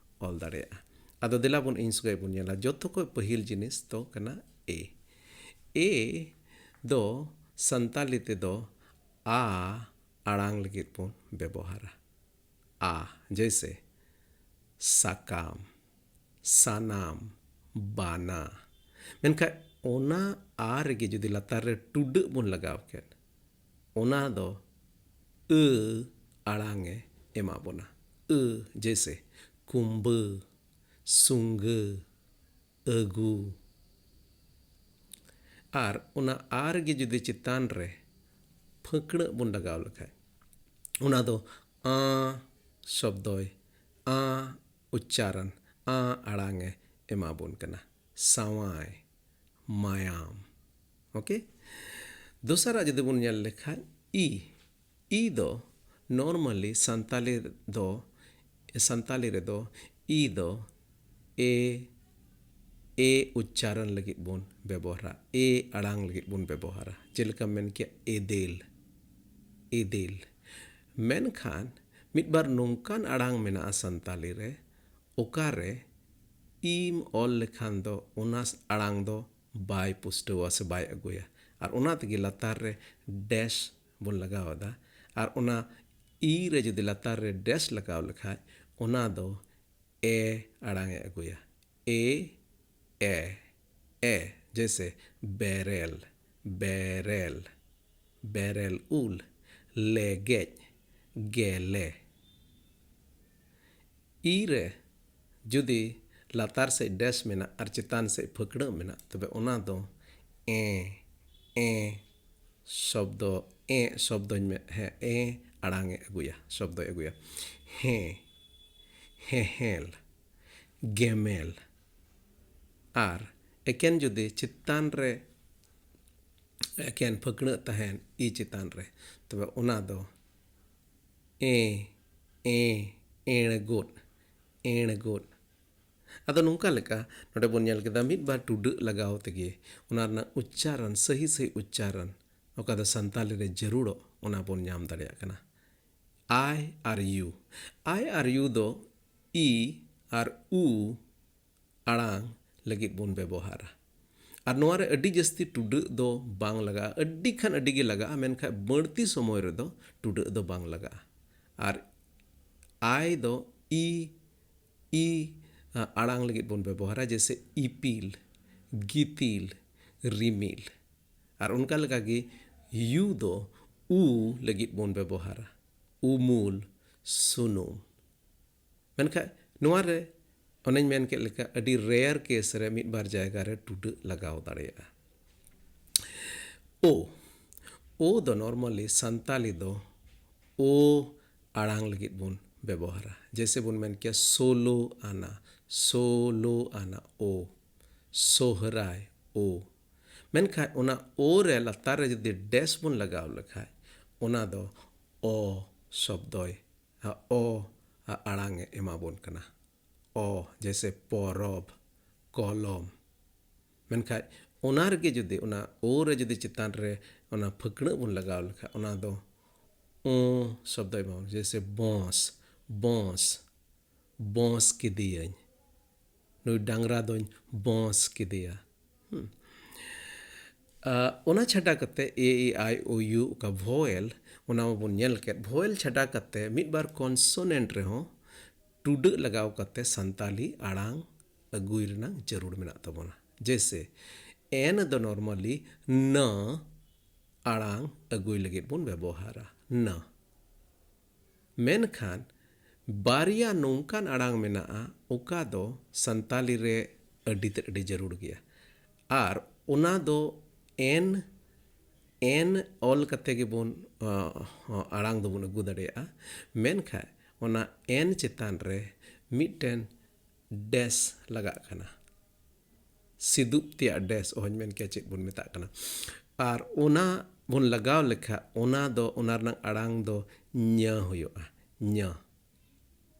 ᱚᱞ ᱫᱟᱲᱮᱭᱟᱜᱼᱟ᱾ ᱟᱫᱚ ᱫᱮᱞᱟ ᱵᱚᱱ ᱤᱧ ᱥᱚᱸᱜᱮ ᱵᱚᱱ ᱧᱮᱞᱟ, ᱡᱚᱛᱚ ᱠᱷᱚᱱ ᱯᱟᱹᱦᱤᱞ ᱡᱤᱱᱤᱥ ᱫᱚ ᱠᱟᱱᱟ ᱮ᱾ ᱮ ᱫᱚ ᱥᱟᱱᱛᱟᱞᱤ ᱛᱮᱫᱚ ᱟ ᱟᱲᱟᱝ ᱞᱟᱹᱜᱤᱫ ᱵᱚᱱ ᱵᱮᱵᱚᱦᱟᱨᱟ᱾ ᱟ, ᱡᱮᱭᱥᱮ ᱥᱟᱠᱟᱢ, ᱥᱟᱱᱟᱢ, ᱵᱟᱱᱟ᱾ ᱢᱮᱱᱠᱷᱟᱱ ᱚᱱᱟ ᱟ ᱨᱮᱜᱮ ᱡᱩᱫᱤ ᱞᱟᱛᱟᱨ ᱨᱮ ᱴᱩᱰᱟᱹᱜ ᱵᱚᱱ ᱞᱟᱜᱟᱣ ᱠᱮᱫ, ᱚᱱᱟ ᱫᱚ ᱟᱹ ᱟᱲᱟᱝ ᱮ ᱮᱢᱟ ᱵᱚᱱᱟ᱾ ᱟᱹ, ᱡᱮᱭᱥᱮ ᱠᱩᱢᱵᱟᱹ, ᱥᱩᱸᱜᱟᱹ, ᱟᱹᱜᱩ᱾ ᱟᱨ ᱚᱱᱟ ᱟ ᱨᱮᱜᱮ ᱡᱩᱫᱤ ᱪᱮᱛᱟᱱ ᱨᱮ ᱯᱷᱟᱹᱠᱲᱟᱹᱜ ᱵᱚᱱ ᱞᱟᱜᱟᱣ ᱞᱮᱠᱷᱟᱡ, ᱚᱱᱟ ᱫᱚ ᱟ ᱥᱚᱵᱫᱚᱭ, ᱟ ᱩᱪᱪᱟᱨᱚᱱ, ᱟ ᱟᱲᱟᱝ ᱮ ᱮᱢᱟ ᱵᱚᱱ ᱠᱟᱱᱟ᱾ ᱥᱟᱶᱟᱭ, ᱢᱟᱭᱟᱢ᱾ ᱳᱠᱮ, ᱫᱚᱥᱟᱨᱟᱜ ᱡᱩᱫᱤ ᱵᱚᱱ ᱧᱮᱞ ᱞᱮᱠᱷᱟᱡ ᱤ, ᱤ ᱫᱚ normally ᱥᱟᱱᱛᱟᱞᱤ ᱫᱚ, ᱥᱟᱱᱛᱟᱞᱤ ᱨᱮᱫᱚ ᱤ ᱫᱚ ᱮ, ᱮ ᱩᱪᱪᱟᱨᱚᱱ ᱞᱟᱹᱜᱤᱫ ᱵᱚᱱ ᱵᱮᱵᱚᱦᱟᱨᱟ, ᱮ ᱟᱲᱟᱝ ᱞᱟᱹᱜᱤᱫ ᱵᱚᱱ ᱵᱮᱵᱚᱦᱟᱨᱟ᱾ ᱡᱮᱞᱮᱠᱟ ᱢᱮᱱ ᱠᱮᱭᱟ ᱮᱫᱮᱞ, ᱮᱫᱮᱞ᱾ ᱢᱮᱱᱠᱷᱟᱱ ᱢᱤᱫ ᱵᱟᱨ ᱱᱚᱝᱠᱟᱱ ᱟᱲᱟᱝ ᱢᱮᱱᱟᱜᱼᱟ ᱥᱟᱱᱛᱟᱞᱤ ᱨᱮ, ᱚᱠᱟᱨᱮ ᱤᱢ ᱚᱞ ᱞᱮᱠᱷᱟᱱ ᱫᱚ ᱚᱱᱟ ᱟᱲᱟᱝ ᱫᱚ ᱵᱟᱭ ᱯᱩᱥᱴᱟᱹᱣᱟ ᱥᱮ ᱵᱟᱭ ᱟᱹᱜᱩᱭᱟ᱾ ᱟᱨ ᱚᱱᱟ ᱛᱮᱜᱮ ᱞᱟᱛᱟᱨ ᱨᱮ ᱰᱮᱥ ᱵᱚᱱ ᱞᱟᱜᱟᱣ ᱮᱫᱟ᱾ ᱟᱨ ᱚᱱᱟ ᱤ ᱨᱮ ᱡᱩᱫᱤ ᱞᱟᱛᱟᱨ ᱨᱮ ᱰᱮᱥ ᱞᱟᱜᱟᱣ ᱞᱮᱠᱷᱟᱡ, ᱚᱱᱟ ᱫᱚ ᱮ ᱟᱲᱟᱝ ᱮ ᱟᱹᱜᱩᱭᱟ᱾ ᱮ, ᱮ, ᱮ, ᱡᱮᱭᱥᱮ ᱵᱮᱨᱮᱞ, ᱵᱮᱨᱮᱞ, ᱵᱮᱨᱮᱞ ᱩᱞ, ᱞᱮᱜᱮᱡ, ᱜᱮᱞᱮ᱾ ᱤ ᱨᱮ ᱡᱩᱫᱤ ᱞᱟᱛᱟᱨ ᱥᱮᱫ ᱰᱮᱥ ᱢᱮᱱᱟᱜ ᱟᱨ ᱪᱮᱛᱟᱱ ᱥᱮᱫ ᱯᱷᱟᱹᱠᱲᱟᱹᱜ ᱢᱮᱱᱟᱜ, ᱛᱚᱵᱮ ᱚᱱᱟ ᱫᱚ ᱮ, ᱮ ᱥᱚᱵᱫᱚ, ᱮ ᱥᱚᱵᱫᱚᱧ ᱢᱮ-, ᱦᱮᱸ, ᱮ ᱟᱲᱟᱝ ᱮ ᱟᱹᱜᱩᱭᱟ, ᱥᱚᱵᱫᱚᱭ ᱟᱹᱜᱩᱭᱟ᱾ ᱦᱮᱸ, ᱦᱮᱸᱦᱮᱞ, ᱜᱮᱢᱮᱞ᱾ ᱟᱨ ᱮᱠᱮᱱ ᱡᱩᱫᱤ ᱪᱮᱛᱟᱱ ᱨᱮ ᱮᱠᱮᱱ ᱯᱷᱟᱹᱠᱲᱟᱹᱜ ᱛᱟᱦᱮᱱ ᱤ ᱪᱮᱛᱟᱱ ᱨᱮ, ᱛᱚᱵᱮ ᱚᱱᱟ ᱫᱚ ᱮ, ᱮ, ᱮᱬᱜᱚᱫ, ᱮᱬᱜᱚᱫ᱾ ᱟᱫᱚ ᱱᱚᱝᱠᱟ ᱞᱮᱠᱟ ᱱᱚᱰᱮ ᱵᱚᱱ ᱧᱮᱞ ᱠᱮᱫᱟ, ᱢᱤᱫ ᱵᱟᱨ ᱴᱩᱰᱟᱹᱜ ᱞᱟᱜᱟᱣ ᱛᱮᱜᱮ ᱚᱱᱟ ᱨᱮᱱᱟᱜ ᱩᱪᱪᱟᱨᱚᱱ, ᱥᱟᱹᱦᱤ ᱥᱟᱹᱦᱤ ᱩᱪᱪᱟᱨᱚᱱ, ᱚᱠᱟ ᱫᱚ ᱥᱟᱱᱛᱟᱞᱤ ᱨᱮ ᱡᱟᱹᱨᱩᱲᱚᱜ, ᱚᱱᱟ ᱵᱚᱱ ᱧᱟᱢ ᱫᱟᱲᱮᱭᱟᱜ ᱠᱟᱱᱟ᱾ ᱟᱭ ᱟᱨ ᱭᱩ, ᱟᱭ ᱟᱨ ᱭᱩ ᱫᱚ ᱤ ᱟᱨ ᱩ ᱟᱲᱟᱝ ᱞᱟᱹᱜᱤᱫ ᱵᱚᱱ ᱵᱮᱵᱚᱦᱟᱨᱟ᱾ ᱟᱨ ᱱᱚᱣᱟ ᱨᱮ ᱟᱹᱰᱤ ᱡᱟᱹᱥᱛᱤ ᱴᱩᱰᱟᱹᱜ ᱫᱚ ᱵᱟᱝ ᱞᱟᱜᱟᱜᱼᱟ, ᱟᱹᱰᱤ ᱠᱷᱟᱱ ᱟᱹᱰᱤ ᱜᱮ ᱞᱟᱜᱟᱜᱼᱟ, ᱢᱮᱱᱠᱷᱟᱱ ᱵᱟᱹᱲᱛᱤ ᱥᱚᱢᱚᱭ ᱨᱮᱫᱚ ᱴᱩᱰᱟᱹᱜ ᱫᱚ ᱵᱟᱝ ᱞᱟᱜᱟᱜᱼᱟ᱾ ᱟᱨ ᱟᱭ ᱫᱚ ᱤ, ᱤ, ᱟ, ᱟᱲᱟᱝ ᱞᱟᱹᱜᱤᱫ ᱵᱚᱱ ᱵᱮᱵᱚᱦᱟᱨᱟ, ᱡᱮᱭᱥᱮ ᱤᱯᱤᱞ, ᱜᱤᱛᱤᱞ, ᱨᱤᱢᱤᱞ᱾ ᱟᱨ ᱚᱱᱠᱟ ᱞᱮᱠᱟᱜᱮ ᱭᱩ ᱫᱚ ᱩ ᱞᱟᱹᱜᱤᱫ ᱵᱚᱱ ᱵᱮᱵᱚᱦᱟᱨᱟ, ᱩᱢᱩᱞ, ᱥᱩᱱᱩᱢ᱾ ᱢᱮᱱᱠᱷᱟᱱ ᱱᱚᱣᱟ ᱨᱮ ᱚᱱᱮᱧ ᱢᱮᱱ ᱠᱮᱫ ᱞᱮᱠᱟ, ᱟᱹᱰᱤ rare case ᱨᱮ ᱢᱤᱫ ᱵᱟᱨ ᱡᱟᱭᱜᱟ ᱨᱮ ᱴᱩᱰᱟᱹᱜ ᱞᱟᱜᱟᱣ ᱫᱟᱲᱮᱭᱟᱜᱼᱟ᱾ ᱳ, ᱳ ᱫᱚ normally ᱥᱟᱱᱛᱟᱞᱤ ᱫᱚ ᱳ ᱟᱲᱟᱝ ᱞᱟᱹᱜᱤᱫ ᱵᱚᱱ ᱵᱮᱵᱚᱦᱟᱨᱟ᱾ ᱡᱮᱭᱥᱮ ᱵᱚᱱ ᱢᱮᱱ ᱠᱮᱭᱟ ᱥᱳᱞᱳ ᱟᱱᱟ, ᱥᱳᱞᱳ ᱟᱱᱟ ᱳ, ᱥᱚᱦᱨᱟᱭ, ᱳ᱾ ᱢᱮᱱᱠᱷᱟᱱ ᱚᱱᱟ ᱳ ᱨᱮ ᱞᱟᱛᱟᱨ ᱨᱮ ᱡᱩᱫᱤ ᱰᱮᱥ ᱵᱚᱱ ᱞᱟᱜᱟᱣ ᱞᱮᱠᱷᱟᱱ, ᱚᱱᱟ ᱫᱚ ᱚ ᱥᱚᱵᱫᱚᱭ, ᱟ, ᱚ ᱟ ᱟᱲᱟᱝ ᱮ ᱮᱢᱟ ᱵᱚᱱ ᱠᱟᱱᱟ᱾ ᱚ, ᱡᱮᱭᱥᱮ ᱯᱚᱨᱚᱵᱽ, ᱠᱚᱞᱚᱢ᱾ ᱢᱮᱱᱠᱷᱟᱱ ᱚᱱᱟ ᱨᱮᱜᱮ ᱡᱩᱫᱤ ᱚᱱᱟ ᱳ ᱨᱮ ᱡᱩᱫᱤ ᱪᱮᱛᱟᱱ ᱨᱮ ᱚᱱᱟ ᱯᱷᱟᱹᱠᱬᱟᱹᱜ ᱵᱚᱱ ᱞᱟᱜᱟᱣ ᱞᱮᱠᱷᱟᱱ, ᱚᱱᱟ ᱫᱚ ᱳ ᱥᱚᱵᱫᱚᱭ ᱮᱢᱟ ᱵᱚᱱ, ᱡᱮᱭᱥᱮ ᱵᱚᱸᱥ, ᱵᱚᱸᱥ, ᱵᱚᱸᱥ ᱠᱮᱫᱮᱭᱟᱹᱧ, ᱱᱩᱭ ᱰᱟᱝᱨᱟ ᱫᱚᱧ ᱵᱚᱸᱥ ᱠᱮᱫᱮᱭᱟ᱾ ᱦᱩᱸ᱾ ᱟ, ᱚᱱᱟ ᱪᱷᱟᱰᱟ ᱠᱟᱛᱮ ᱮ, ᱤ, ᱟᱭ, ᱳ, ᱭᱩ, ᱚᱠᱟ ᱵᱷᱚᱣᱮᱞ, ᱚᱱᱟ ᱢᱟᱵᱚᱱ ᱧᱮᱞ ᱠᱮᱫ᱾ ᱵᱷᱚᱣᱮᱞ ᱪᱷᱟᱰᱟ ᱠᱟᱛᱮ ᱢᱤᱫ ᱵᱟᱨ ᱠᱚᱱᱥᱚᱱᱮᱱᱴ ᱨᱮᱦᱚᱸ ᱴᱩᱰᱟᱹᱜ ᱞᱟᱜᱟᱣ ᱠᱟᱛᱮ ᱥᱟᱱᱛᱟᱞᱤ ᱟᱲᱟᱝ ᱟᱹᱜᱩᱭ ᱨᱮᱱᱟᱜ ᱡᱟᱹᱨᱩᱲ ᱢᱮᱱᱟᱜ ᱛᱟᱵᱚᱱᱟ᱾ ᱡᱮᱭᱥᱮ, ᱮᱱ ᱫᱚ normally ᱱᱟᱹ ᱟᱲᱟᱝ ᱟᱹᱜᱩᱭ ᱞᱟᱹᱜᱤᱫ ᱵᱚᱱ ᱵᱮᱵᱚᱦᱟᱨᱟ, ᱱᱟᱹ᱾ ᱢᱮᱱᱠᱷᱟᱱ ᱵᱟᱨᱭᱟ ᱱᱚᱝᱠᱟᱱ ᱟᱲᱟᱝ ᱢᱮᱱᱟᱜᱼᱟ, ᱚᱠᱟ ᱫᱚ ᱥᱟᱱᱛᱟᱞᱤ ᱨᱮ ᱟᱹᱰᱤ ᱛᱮᱫ ᱟᱹᱰᱤ ᱡᱟᱹᱨᱩᱲ ᱜᱮᱭᱟ᱾ ᱟᱨ ᱚᱱᱟ ᱫᱚ ᱮᱱ, ᱮᱱ ᱚᱞ ᱠᱟᱛᱮ ᱜᱮᱵᱚᱱ, ᱟ, ᱟᱲᱟᱝ ᱫᱚᱵᱚᱱ ᱟᱹᱜᱩ ᱫᱟᱲᱮᱭᱟᱜᱼᱟ᱾ ᱢᱮᱱᱠᱷᱟᱱ ᱚᱱᱟ ᱮᱱ ᱪᱮᱛᱟᱱ ᱨᱮ ᱢᱤᱫᱴᱮᱱ ᱰᱮᱥ ᱞᱟᱜᱟᱜ ᱠᱟᱱᱟ᱾ ᱥᱤᱫᱩᱯ ᱛᱮᱭᱟᱜ ᱰᱮᱥ, ᱚᱦᱚᱧ ᱢᱮᱱ ᱠᱮᱭᱟ ᱪᱮᱫ ᱵᱚᱱ ᱢᱮᱛᱟᱜ ᱠᱟᱱᱟ᱾ ᱟᱨ ᱚᱱᱟ ᱵᱚᱱ ᱞᱟᱜᱟᱣ ᱞᱮᱠᱷᱟᱱ, ᱚᱱᱟ ᱫᱚ, ᱚᱱᱟ ᱨᱮᱱᱟᱜ ᱟᱲᱟᱝ ᱫᱚ ᱧᱟᱹ ᱦᱩᱭᱩᱜᱼᱟ, ᱧᱟᱹ᱾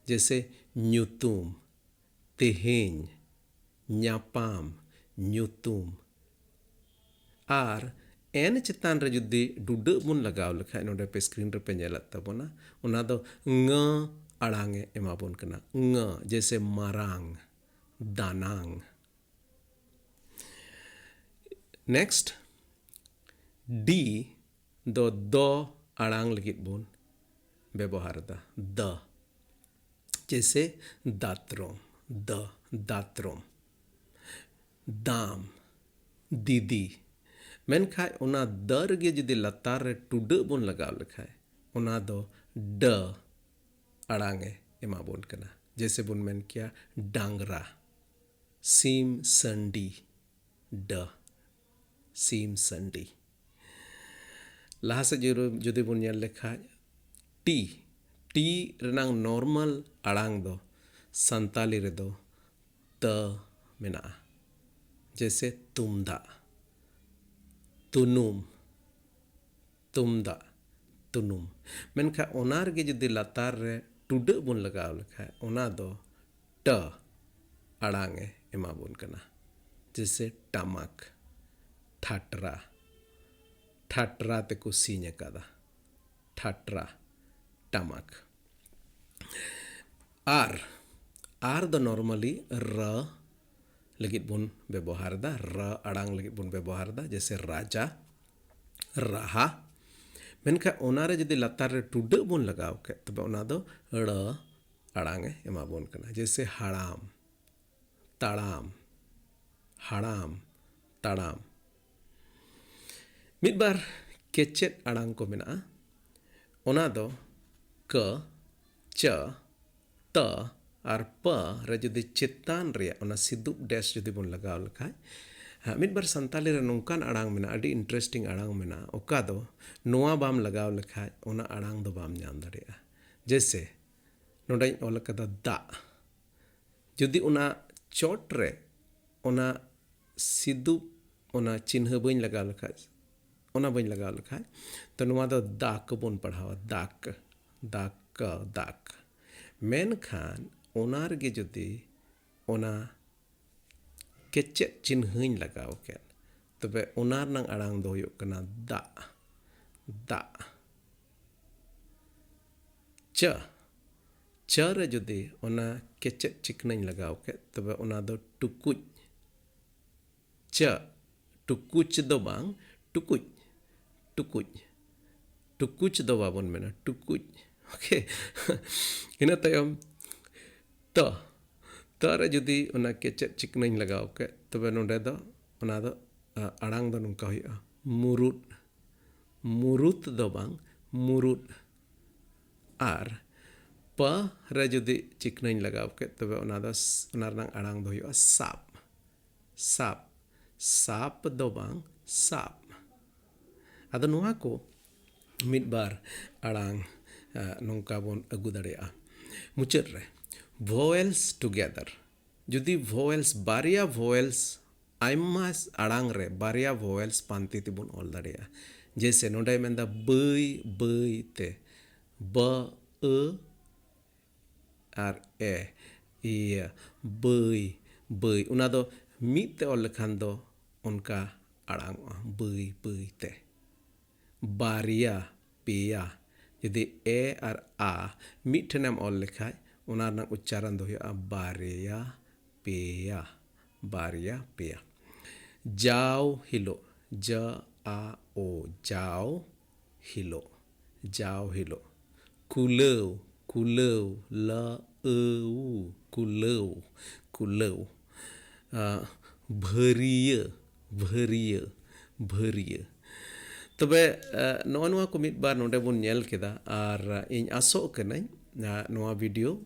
ᱡᱮᱭᱥᱮ, ᱧᱩᱛᱩᱢ, ᱛᱮᱦᱮᱧ, ᱧᱟᱯᱟᱢ, ᱧᱩᱛᱩᱢ᱾ ᱟᱨ ᱮᱱ ᱪᱮᱛᱟᱱ ᱨᱮ ᱡᱩᱫᱤ ᱰᱩᱰᱟᱹᱜ ᱵᱚᱱ ᱞᱟᱜᱟᱣ ᱞᱮᱠᱷᱟᱱ, ᱱᱚᱰᱮ ᱯᱮ ᱥᱠᱨᱤᱱ ᱨᱮᱯᱮ ᱧᱮᱞᱮᱫ ᱛᱟᱵᱚᱱᱟ, ᱚᱱᱟ ᱫᱚ ᱝᱟᱹ ᱟᱲᱟᱝ ᱮ ᱮᱢᱟ ᱵᱚᱱ ᱠᱟᱱᱟ, ᱝᱟᱹ, ᱡᱮᱭᱥᱮ ᱢᱟᱨᱟᱝ, ᱫᱟᱱᱟᱝ᱾ ᱱᱮᱠᱥᱴ, ᱰᱤ ᱫᱚ ᱫᱚ ᱟᱲᱟᱝ ᱞᱟᱹᱜᱤᱫ ᱵᱚᱱ ᱵᱮᱵᱚᱦᱟᱨ ᱮᱫᱟ, ᱫᱚ᱾ ᱡᱮᱭᱥᱮ, ᱫᱟᱛᱨᱚᱢ, ᱫᱚ, ᱫᱟᱛᱨᱚᱢ᱾ ᱫᱟᱢ, ᱫᱤᱫᱤ᱾ ᱢᱮᱱᱠᱷᱟᱡ ᱚᱱᱟ ᱫᱚ ᱨᱮᱜᱮ ᱡᱩᱫᱤ ᱞᱟᱛᱟᱨ ᱨᱮ ᱴᱩᱰᱟᱹᱜ ᱵᱚᱱ ᱞᱟᱜᱟᱣ ᱞᱮᱠᱷᱟᱡ, ᱚᱱᱟ ᱫᱚ ᱰᱟᱹ ᱟᱲᱟᱝ ᱮ ᱮᱢᱟ ᱵᱚᱱ ᱠᱟᱱᱟ᱾ ᱡᱮᱭᱥᱮ ᱵᱚᱱ ᱢᱮᱱ ᱠᱮᱭᱟ ᱰᱟᱝᱨᱟ, ᱥᱤᱢ ᱥᱟᱺᱰᱤ, ᱰᱟᱹ, ᱥᱤᱢ ᱥᱟᱺᱰᱤ᱾ ᱞᱟᱦᱟ ᱥᱮᱫ ᱡᱩᱫᱤ, ᱡᱩᱫᱤ ᱵᱚᱱ ᱧᱮᱞ ᱞᱮᱠᱷᱟᱡ, ᱴᱤ, ᱴᱤ ᱨᱮᱱᱟᱝ ᱱᱚᱨᱢᱟᱞ ᱟᱲᱟᱝ ᱫᱚ ᱥᱟᱱᱛᱟᱞᱤ ᱨᱮᱫᱚ ᱛᱟᱹ ᱢᱮᱱᱟᱜᱼᱟ᱾ ᱡᱮᱭᱥᱮ ᱛᱩᱢᱫᱟᱜ, ᱛᱩᱱᱩᱢ, ᱛᱩᱢᱫᱟᱜ, ᱛᱩᱱᱩᱢ᱾ ᱢᱮᱱᱠᱷᱟᱱ ᱚᱱᱟ ᱨᱮᱜᱮ ᱡᱩᱫᱤ ᱞᱟᱛᱟᱨ ᱨᱮ ᱴᱩᱰᱟᱹᱜ ᱵᱚᱱ ᱞᱟᱜᱟᱣ ᱞᱮᱠᱷᱟᱱ, ᱚᱱᱟ ᱫᱚ ᱴᱟᱹ ᱟᱲᱟᱝ ᱮ ᱮᱢᱟ ᱵᱚᱱ ᱠᱟᱱᱟ᱾ ᱡᱮᱭᱥᱮ ᱴᱟᱢᱟᱠ, ᱴᱷᱟᱴᱨᱟ, ᱴᱷᱟᱴᱨᱟ ᱛᱮᱠᱚ ᱥᱤᱧ ᱟᱠᱟᱫᱟ, ᱴᱷᱟᱴᱨᱟ, ᱴᱟᱢᱟᱠ᱾ ᱟᱨ, ᱟᱨ ᱫᱚ normally ᱨᱟᱹ ᱞᱟᱹᱜᱤᱫ ᱵᱚᱱ ᱵᱮᱵᱚᱦᱟᱨ ᱮᱫᱟ, ᱨᱟᱹ ᱟᱲᱟᱝ ᱞᱟᱹᱜᱤᱫ ᱵᱚᱱ ᱵᱮᱵᱚᱦᱟᱨ ᱮᱫᱟ, ᱡᱮᱭᱥᱮ ᱨᱟᱡᱟ, ᱨᱟᱦᱟ᱾ ᱢᱮᱱᱠᱷᱟᱱ ᱚᱱᱟ ᱨᱮ ᱡᱩᱫᱤ ᱞᱟᱛᱟᱨ ᱨᱮ ᱴᱩᱰᱟᱹᱜ ᱵᱚᱱ ᱞᱟᱜᱟᱣ ᱠᱮᱫ, ᱛᱚᱵᱮ ᱚᱱᱟ ᱫᱚ ᱲᱟᱹ ᱟᱲᱟᱝ ᱮ ᱮᱢᱟ ᱵᱚᱱ ᱠᱟᱱᱟ, ᱡᱮᱭᱥᱮ ᱦᱟᱲᱟᱢ, ᱛᱟᱲᱟᱢ, ᱦᱟᱲᱟᱢ, ᱛᱟᱲᱟᱢ᱾ ᱢᱤᱫ ᱵᱟᱨ ᱠᱮᱪᱮᱫ ᱟᱲᱟᱝ ᱠᱚ ᱢᱮᱱᱟᱜᱼᱟ, ᱚᱱᱟ ᱫᱚ ᱠᱟᱹ, ᱪᱟᱹ, ᱛᱟᱹ ᱟᱨ ᱯᱟᱹ ᱨᱮ ᱡᱩᱫᱤ ᱪᱮᱛᱟᱱ ᱨᱮᱭᱟᱜ ᱚᱱᱟ ᱥᱤᱫᱩᱯ ᱰᱮᱥ ᱡᱩᱫᱤ ᱵᱚᱱ ᱞᱟᱜᱟᱣ ᱞᱮᱠᱷᱟᱡ, ᱦᱮᱸ, ᱢᱤᱫ ᱵᱟᱨ ᱥᱟᱱᱛᱟᱞᱤ ᱨᱮ ᱱᱚᱝᱠᱟᱱ ᱟᱲᱟᱝ ᱢᱮᱱᱟᱜᱼᱟ, ᱟᱹᱰᱤ interesting ᱟᱲᱟᱝ ᱢᱮᱱᱟᱜᱼᱟ, ᱚᱠᱟ ᱫᱚ ᱱᱚᱣᱟ ᱵᱟᱢ ᱞᱟᱜᱟᱣ ᱞᱮᱠᱷᱟᱡ ᱚᱱᱟ ᱟᱲᱟᱝ ᱫᱚ ᱵᱟᱢ ᱧᱟᱢ ᱫᱟᱲᱮᱭᱟᱜᱼᱟ᱾ ᱡᱮᱭᱥᱮ, ᱱᱚᱰᱮᱧ ᱚᱞ ᱟᱠᱟᱫᱟ ᱫᱟᱜ᱾ ᱡᱩᱫᱤ ᱚᱱᱟ ᱪᱚᱴ ᱨᱮ ᱚᱱᱟ ᱥᱤᱫᱩᱯ, ᱚᱱᱟ ᱪᱤᱱᱦᱟᱹ ᱵᱟᱹᱧ ᱞᱟᱜᱟᱣ ᱞᱮᱠᱷᱟᱡ, ᱚᱱᱟ ᱵᱟᱹᱧ ᱞᱟᱜᱟᱣ ᱞᱮᱠᱷᱟᱡ, ᱛᱚ ᱱᱚᱣᱟ ᱫᱚ ᱫᱟᱠ ᱵᱚᱱ ᱯᱟᱲᱦᱟᱣᱟ, ᱫᱟᱠ, ᱫᱟᱠ, ᱫᱟᱠ᱾ ᱢᱮᱱᱠᱷᱟᱱ ᱚᱱᱟ ᱨᱮᱜᱮ ᱡᱩᱫᱤ ᱚᱱᱟ ᱠᱮᱪᱮᱫ ᱪᱤᱱᱦᱟᱹᱧ ᱞᱟᱜᱟᱣ ᱠᱮᱫ, ᱛᱚᱵᱮ ᱚᱱᱟ ᱨᱮᱱᱟᱝ ᱟᱲᱟᱝ ᱫᱚ ᱦᱩᱭᱩᱜ ᱠᱟᱱᱟ ᱫᱟᱜ, ᱫᱟᱜ᱾ ᱪᱟᱹ, ᱪᱟᱹ ᱨᱮ ᱡᱩᱫᱤ ᱚᱱᱟ ᱠᱮᱪᱮᱫ ᱪᱤᱠᱱᱟᱹᱧ ᱞᱟᱜᱟᱣ ᱠᱮᱫ, ᱛᱚᱵᱮ ᱚᱱᱟ ᱫᱚ ᱴᱩᱠᱩᱡ᱾ ᱪᱟᱹ, ᱴᱩᱠᱩᱪ ᱫᱚ ᱵᱟᱝ, ᱴᱩᱠᱩᱡ, ᱴᱩᱠᱩᱡ᱾ ᱴᱩᱠᱩᱪ ᱫᱚ ᱵᱟᱵᱚᱱ ᱢᱮᱱᱟ, ᱴᱩᱠᱩᱡ᱾ Okay? ᱤᱱᱟᱹ ᱛᱟᱭᱚᱢ ᱛᱟᱹ, ᱛᱟᱹ ᱨᱮ ᱡᱩᱫᱤ ᱚᱱᱟ ᱠᱮᱪᱮᱫ ᱪᱤᱠᱱᱟᱹᱧ ᱞᱟᱜᱟᱣ ᱠᱮᱫ, ᱛᱚᱵᱮ ᱱᱚᱰᱮ ᱫᱚ ᱚᱱᱟ ᱫᱚ, ᱟ, ᱟᱲᱟᱝ ᱫᱚ ᱱᱚᱝᱠᱟ ᱦᱩᱭᱩᱜᱼᱟ, ᱢᱩᱨᱩᱫ᱾ ᱢᱩᱨᱩᱫ ᱫᱚ ᱵᱟᱝ, ᱢᱩᱨᱩᱫ᱾ ᱟᱨ ᱯᱟᱹ ᱨᱮ ᱡᱩᱫᱤ ᱪᱤᱠᱱᱟᱹᱧ ᱞᱟᱜᱟᱣ ᱠᱮᱫ, ᱛᱚᱵᱮ ᱚᱱᱟ ᱫᱚ ᱥ-, ᱚᱱᱟ ᱨᱮᱱᱟᱜ ᱟᱲᱟᱝ ᱫᱚ ᱦᱩᱭᱩᱜᱼᱟ ᱥᱟᱵ, ᱥᱟᱵ᱾ ᱥᱟᱯ ᱫᱚ ᱵᱟᱝ, ᱥᱟᱵ᱾ ᱟᱫᱚ ᱱᱚᱣᱟ ᱠᱚ ᱢᱤᱫ ᱵᱟᱨ ᱟᱲᱟᱝ, ᱟ, ᱱᱚᱝᱠᱟ ᱵᱚᱱ ᱟᱹᱜᱩ ᱫᱟᱲᱮᱭᱟᱜᱼᱟ᱾ ᱢᱩᱪᱟᱹᱫ ᱨᱮ, vowels together᱾ ᱡᱩᱫᱤ vowels, ᱵᱟᱨᱭᱟ vowels ᱟᱭᱢᱟ ᱟᱲᱟᱝ ᱨᱮ ᱵᱟᱨᱭᱟ vowels ᱯᱟᱱᱛᱮ ᱛᱮᱵᱚᱱ ᱚᱞ ᱫᱟᱲᱮᱭᱟᱜᱼᱟ᱾ ᱡᱮᱭᱥᱮ ᱱᱚᱰᱮᱭ ᱢᱮᱱᱫᱟ ᱵᱟᱹᱭ ᱵᱟᱹᱭ ᱛᱮ, ᱵᱟᱹ ᱟᱹ ᱟᱨ ᱮ, ᱤᱭᱟᱹ, ᱵᱟᱹᱭ ᱵᱟᱹᱭ᱾ ᱚᱱᱟ ᱫᱚ ᱢᱤᱫ ᱛᱮ ᱚᱞ ᱞᱮᱠᱷᱟᱱ ᱫᱚ ᱚᱱᱠᱟ ᱟᱲᱟᱝᱚᱜᱼᱟ, ᱵᱟᱹᱭ ᱵᱟᱹᱭ ᱛᱮ᱾ ᱵᱟᱨᱭᱟ, ᱯᱮᱭᱟ᱾ ᱡᱩᱫᱤ ᱮ ᱟᱨ ᱟ ᱢᱤᱫ ᱴᱷᱮᱱᱮᱢ ᱚᱞ ᱞᱮᱠᱷᱟᱡ, ᱚᱱᱟ ᱨᱮᱱᱟᱜ ᱩᱪᱪᱟᱨᱚᱱ ᱫᱚ ᱦᱩᱭᱩᱜᱼᱟ ᱵᱟᱨᱭᱟ, ᱯᱮᱭᱟ, ᱵᱟᱨᱭᱟ, ᱯᱮᱭᱟ᱾ ᱡᱟᱣ ᱦᱤᱞᱳᱜ, ᱡᱟ ᱟ ᱳ, ᱡᱟᱣ ᱦᱤᱞᱳᱜ, ᱡᱟᱣ ᱦᱤᱞᱳᱜ᱾ ᱠᱩᱞᱟᱹᱣ, ᱠᱩᱞᱟᱹᱣ, ᱞᱟ ᱟᱹᱣ, ᱠᱩᱞᱟᱹᱣ, ᱠᱩᱞᱟᱹᱣ᱾ ᱟᱸ, ᱵᱷᱟᱹᱨᱤᱭᱟᱹ, ᱵᱷᱟᱹᱨᱤᱭᱟᱹ, ᱵᱷᱟᱹᱨᱤᱭᱟᱹ᱾ ᱛᱚᱵᱮ, ᱟᱸ, ᱱᱚᱜᱼᱚ ᱱᱚᱣᱟ ᱠᱚ ᱢᱤᱫ ᱵᱟᱨ ᱱᱚᱰᱮ ᱵᱚᱱ ᱧᱮᱞ ᱠᱮᱫᱟ, ᱟᱨ ᱤᱧ ᱟᱥᱚᱜ ᱠᱟᱹᱱᱟᱹᱧ, ᱟᱸ, ᱱᱚᱣᱟ video,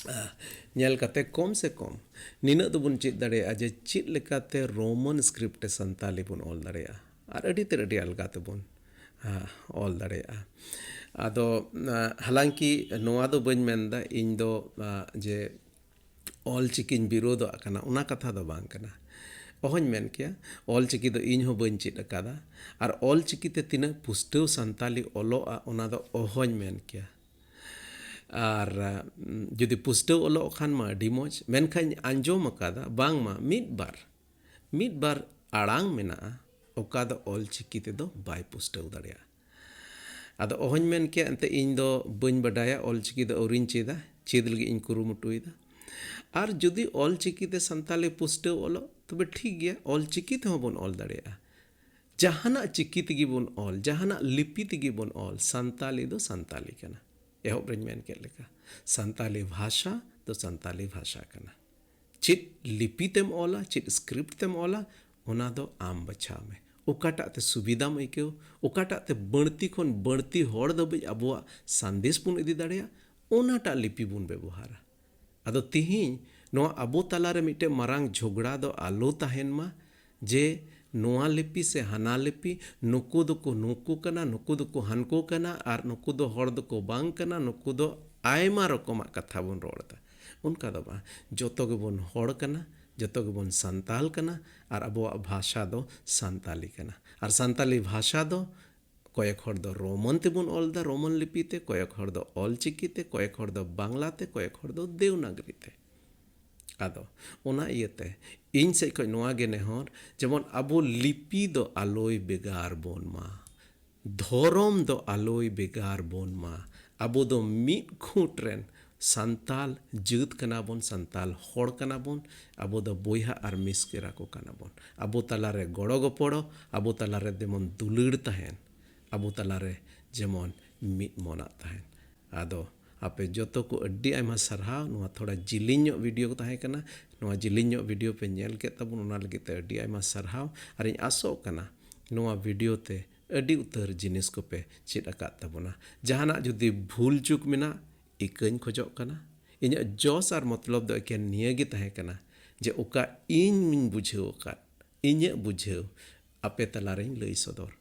ᱟᱸ, ᱧᱮᱞ ᱠᱟᱛᱮ ᱠᱚᱢ ᱥᱮ ᱠᱚᱢ ᱱᱤᱱᱟᱹᱜ ᱫᱚᱵᱚᱱ ᱪᱮᱫ ᱫᱟᱲᱮᱭᱟᱜᱼᱟ ᱡᱮ ᱪᱮᱫ ᱞᱮᱠᱟᱛᱮ Roman script ᱮ ᱥᱟᱱᱛᱟᱞᱤ ᱵᱚᱱ ᱚᱞ ᱫᱟᱲᱮᱭᱟᱜᱼᱟ, ᱟᱨ ᱟᱹᱰᱤ ᱛᱮᱫ ᱟᱹᱰᱤ ᱟᱞᱜᱟ ᱛᱮᱵᱚᱱ, ᱟᱸ, ᱚᱞ ᱫᱟᱲᱮᱭᱟᱜᱼᱟ᱾ ᱟᱫᱚ, ᱟᱸ, ᱦᱟᱞᱟᱝᱠᱤ ᱱᱚᱣᱟ ᱫᱚ ᱵᱟᱹᱧ ᱢᱮᱱᱫᱟ ᱤᱧ ᱫᱚ, ᱟᱸ, ᱡᱮ ᱚᱞ ᱪᱤᱠᱤᱧ ᱵᱤᱨᱳᱫᱷᱟᱜ ᱠᱟᱱᱟ, ᱚᱱᱟ ᱠᱟᱛᱷᱟ ᱫᱚ ᱵᱟᱝ ᱠᱟᱱᱟ᱾ ᱚᱦᱚᱧ ᱢᱮᱱ ᱠᱮᱭᱟ, ᱚᱞ ᱪᱤᱠᱤ ᱫᱚ ᱤᱧ ᱦᱚᱸ ᱵᱟᱹᱧ ᱪᱮᱫ ᱟᱠᱟᱫᱟ, ᱟᱨ ᱚᱞ ᱪᱤᱠᱤ ᱛᱮ ᱛᱤᱱᱟᱹᱜ ᱯᱩᱥᱴᱟᱹᱣ ᱥᱟᱱᱛᱟᱞᱤ ᱚᱞᱚᱜᱼᱟ, ᱚᱱᱟ ᱫᱚ ᱚᱦᱚᱧ ᱢᱮᱱ ᱠᱮᱭᱟ᱾ ᱟᱨ, ᱩᱸ, ᱡᱩᱫᱤ ᱯᱩᱥᱴᱟᱹᱣ ᱚᱞᱚᱜ ᱠᱷᱟᱱ ᱢᱟ ᱟᱹᱰᱤ ᱢᱚᱡᱽ, ᱢᱮᱱᱠᱷᱟᱱ ᱟᱸᱡᱚᱢ ᱟᱠᱟᱫᱟ ᱵᱟᱝᱢᱟ ᱢᱤᱫ ᱵᱟᱨ, ᱢᱤᱫ ᱵᱟᱨ ᱟᱲᱟᱝ ᱢᱮᱱᱟᱜᱼᱟ, ᱚᱠᱟ ᱫᱚ ᱚᱞ ᱪᱤᱠᱤ ᱛᱮᱫᱚ ᱵᱟᱭ ᱯᱩᱥᱴᱟᱹᱣ ᱫᱟᱲᱮᱭᱟᱜᱼᱟ᱾ ᱟᱫᱚ ᱚᱦᱚᱧ ᱢᱮᱱ ᱠᱮᱭᱟ, ᱮᱱᱛᱮ ᱤᱧ ᱫᱚ ᱵᱟᱹᱧ ᱵᱟᱰᱟᱭᱟ, ᱚᱞ ᱪᱤᱠᱤ ᱫᱚ ᱟᱹᱣᱨᱤᱧ ᱪᱮᱫᱟ, ᱪᱮᱫ ᱞᱟᱹᱜᱤᱫ ᱤᱧ ᱠᱩᱨᱩᱢᱩᱴᱩᱭᱮᱫᱟ᱾ ᱟᱨ ᱡᱩᱫᱤ ᱚᱞ ᱪᱤᱠᱤ ᱛᱮ ᱥᱟᱱᱛᱟᱞᱤ ᱯᱩᱥᱴᱟᱹᱣ ᱚᱞᱚᱜ, ᱛᱚᱵᱮ ᱴᱷᱤᱠ ᱜᱮᱭᱟ, ᱚᱞ ᱪᱤᱠᱤ ᱛᱮᱦᱚᱸ ᱵᱚᱱ ᱚᱞ ᱫᱟᱲᱮᱭᱟᱜᱼᱟ᱾ ᱡᱟᱦᱟᱱᱟᱜ ᱪᱤᱠᱤ ᱛᱮᱜᱮ ᱵᱚᱱ ᱚᱞ, ᱡᱟᱦᱟᱱᱟᱜ ᱞᱤᱯᱤ ᱛᱮᱜᱮ ᱵᱚᱱ ᱚᱞ, ᱥᱟᱱᱛᱟᱞᱤ ᱫᱚ ᱥᱟᱱᱛᱟᱞᱤ ᱠᱟᱱᱟ᱾ ᱮᱦᱚᱵ ᱨᱮᱧ ᱢᱮᱱ ᱠᱮᱫ ᱞᱮᱠᱟ, ᱥᱟᱱᱛᱟᱞᱤ ᱵᱷᱟᱥᱟ ᱫᱚ ᱥᱟᱱᱛᱟᱞᱤ ᱵᱷᱟᱥᱟ ᱠᱟᱱᱟ᱾ ᱪᱮᱫ ᱞᱤᱯᱤ ᱛᱮᱢ ᱚᱞᱟ, ᱪᱮᱫ script ᱛᱮᱢ ᱚᱞᱟ, ᱚᱱᱟ ᱫᱚ ᱟᱢ ᱵᱟᱪᱷᱟᱣ ᱢᱮ᱾ ᱚᱠᱟᱴᱟᱜ ᱛᱮ ᱥᱩᱵᱤᱫᱷᱟᱢ ᱟᱹᱭᱠᱟᱹᱣ, ᱚᱠᱟᱴᱟᱜ ᱛᱮ ᱵᱟᱹᱲᱛᱤ ᱠᱷᱚᱱ ᱵᱟᱹᱲᱛᱤ ᱦᱚᱲ ᱫᱷᱟᱹᱵᱤᱡ ᱟᱵᱚᱣᱟᱜ ᱥᱟᱸᱫᱮᱥ ᱵᱚᱱ ᱤᱫᱤ ᱫᱟᱲᱮᱭᱟᱜ, ᱚᱱᱟᱴᱟᱜ ᱞᱤᱯᱤ ᱵᱚᱱ ᱵᱮᱵᱚᱦᱟᱨᱟ᱾ ᱟᱫᱚ ᱛᱤᱦᱤᱧ ᱱᱚᱣᱟ ᱟᱵᱚ ᱛᱟᱞᱟᱨᱮ ᱢᱤᱫᱴᱮᱱ ᱢᱟᱨᱟᱝ ᱡᱷᱚᱜᱽᱲᱟ ᱫᱚ ᱟᱞᱚ ᱛᱟᱦᱮᱱ ᱢᱟ, ᱡᱮ ᱱᱚᱣᱟ ᱞᱤᱯᱤ ᱥᱮ ᱦᱟᱱᱟ ᱞᱤᱯᱤ, ᱱᱩᱠᱩ ᱫᱚᱠᱚ ᱱᱩᱠᱩ ᱠᱟᱱᱟ, ᱱᱩᱠᱩ ᱫᱚᱠᱚ ᱦᱟᱱᱠᱩ ᱠᱟᱱᱟ, ᱟᱨ ᱱᱩᱠᱩ ᱫᱚ ᱦᱚᱲ ᱫᱚᱠᱚ ᱵᱟᱝ ᱠᱟᱱᱟ, ᱱᱩᱠᱩ ᱫᱚ ᱟᱭᱢᱟ ᱨᱚᱠᱚᱢᱟᱜ ᱠᱟᱛᱷᱟ ᱵᱚᱱ ᱨᱚᱲ ᱮᱫᱟ᱾ ᱚᱱᱠᱟ ᱫᱚ ᱵᱟᱝ, ᱡᱚᱛᱚ ᱜᱮᱵᱚᱱ ᱦᱚᱲ ᱠᱟᱱᱟ, ᱡᱚᱛᱚ ᱜᱮᱵᱚᱱ ᱥᱟᱱᱛᱟᱞ ᱠᱟᱱᱟ ᱟᱨ ᱟᱵᱚᱣᱟᱜ ᱵᱷᱟᱥᱟ ᱫᱚ ᱥᱟᱱᱛᱟᱞᱤ ᱠᱟᱱᱟ᱾ ᱟᱨ ᱥᱟᱱᱛᱟᱞᱤ ᱵᱷᱟᱥᱟ ᱫᱚ ᱠᱚᱭᱮᱠ ᱦᱚᱲ ᱫᱚ ᱨᱳᱢᱟᱱ ᱛᱮᱵᱚᱱ ᱚᱞ ᱮᱫᱟ, ᱨᱳᱢᱟᱱ ᱞᱤᱯᱤ ᱛᱮ, ᱠᱚᱭᱮᱠ ᱦᱚᱲ ᱫᱚ ᱚᱞ ᱪᱤᱠᱤ ᱛᱮ, ᱠᱚᱭᱮᱠ ᱦᱚᱲ ᱫᱚ ᱵᱟᱝᱞᱟ ᱛᱮ, ᱠᱚᱭᱮᱠ ᱦᱚᱲ ᱫᱚ ᱫᱮᱣᱱᱟᱜᱽᱨᱤ ᱛᱮ᱾ ᱟᱫᱚ ᱚᱱᱟ ᱤᱭᱟᱹᱛᱮ ᱤᱧ ᱥᱮᱫ ᱠᱷᱚᱱ ᱱᱚᱣᱟ ᱜᱮ ᱱᱮᱦᱚᱨ, ᱡᱮᱢᱚᱱ ᱟᱵᱚ ᱞᱤᱯᱤ ᱫᱚ ᱟᱞᱚᱭ ᱵᱮᱜᱟᱨ ᱵᱚᱱ ᱢᱟ, ᱫᱷᱚᱨᱚᱢ ᱫᱚ ᱟᱞᱚᱭ ᱵᱮᱜᱟᱨ ᱵᱚᱱ ᱢᱟ᱾ ᱟᱵᱚ ᱫᱚ ᱢᱤᱫ ᱠᱷᱩᱸᱴ ᱨᱮᱱ ᱥᱟᱱᱛᱟᱞ ᱡᱟᱹᱛ ᱠᱟᱱᱟ ᱵᱚᱱ, ᱥᱟᱱᱛᱟᱞ ᱦᱚᱲ ᱠᱟᱱᱟ ᱵᱚᱱ᱾ ᱟᱵᱚ ᱫᱚ ᱵᱚᱭᱦᱟ ᱟᱨ ᱢᱤᱥᱠᱮᱨᱟ ᱠᱚ ᱠᱟᱱᱟ ᱵᱚᱱ᱾ ᱟᱵᱚ ᱛᱟᱞᱟᱨᱮ ᱜᱚᱲᱚ ᱜᱚᱯᱚᱲᱚ, ᱟᱵᱚ ᱛᱟᱞᱟᱨᱮ ᱡᱮᱢᱚᱱ ᱫᱩᱞᱟᱹᱲ ᱛᱟᱦᱮᱱ, ᱟᱵᱚ ᱛᱟᱞᱟᱨᱮ ᱡᱮᱢᱚᱱ ᱢᱤᱫ ᱢᱚᱱᱟᱜ ᱛᱟᱦᱮᱱ᱾ ᱟᱫᱚ ᱟᱯᱮ ᱡᱚᱛᱚ ᱠᱚ ᱟᱹᱰᱤ ᱟᱭᱢᱟ ᱥᱟᱨᱦᱟᱣ᱾ ᱱᱚᱣᱟ ᱛᱷᱚᱲᱟ ᱡᱤᱞᱤᱧ ᱧᱚᱜ ᱵᱷᱤᱰᱤᱭᱳ ᱛᱟᱦᱮᱸ ᱠᱟᱱᱟ᱾ ᱱᱚᱣᱟ ᱡᱤᱞᱤᱧ ᱧᱚᱜ ᱵᱷᱤᱰᱤᱭᱳ ᱯᱮ ᱧᱮᱞ ᱠᱮᱫ ᱛᱟᱵᱚᱱ, ᱚᱱᱟ ᱞᱟᱹᱜᱤᱫ ᱛᱮ ᱟᱹᱰᱤ ᱟᱭᱢᱟ ᱥᱟᱨᱦᱟᱣ᱾ ᱟᱨᱤᱧ ᱟᱥᱚᱜ ᱠᱟᱱᱟ ᱱᱚᱣᱟ ᱵᱷᱤᱰᱤᱭᱳ ᱛᱮ ᱟᱹᱰᱤ ᱩᱛᱟᱹᱨ ᱡᱤᱱᱤᱥ ᱠᱚᱯᱮ ᱪᱮᱫ ᱟᱠᱟᱫ ᱛᱟᱵᱚᱱᱟ᱾ ᱡᱟᱦᱟᱱᱟᱜ ᱡᱩᱫᱤ ᱵᱷᱩᱞ ᱪᱩᱠ ᱢᱮᱱᱟᱜ, ᱤᱠᱟᱹᱧ ᱠᱷᱚᱡᱚᱜ ᱠᱟᱱᱟ᱾ ᱤᱧᱟᱹᱜ ᱡᱚᱥ ᱟᱨ ᱢᱚᱛᱞᱚᱵ ᱫᱚ ᱮᱠᱮᱱ ᱱᱤᱭᱟᱹ ᱜᱮ ᱛᱟᱦᱮᱸ ᱠᱟᱱᱟ ᱡᱮ ᱚᱠᱟ ᱤᱧᱤᱧ ᱵᱩᱡᱷᱟᱹᱣ ᱟᱠᱟᱫ, ᱤᱧᱟᱹᱜ ᱵᱩᱡᱷᱟᱹᱣ ᱟᱯᱮ ᱛᱟᱞᱟᱨᱮᱧ ᱞᱟᱹᱭ ᱥᱚᱫᱚᱨ᱾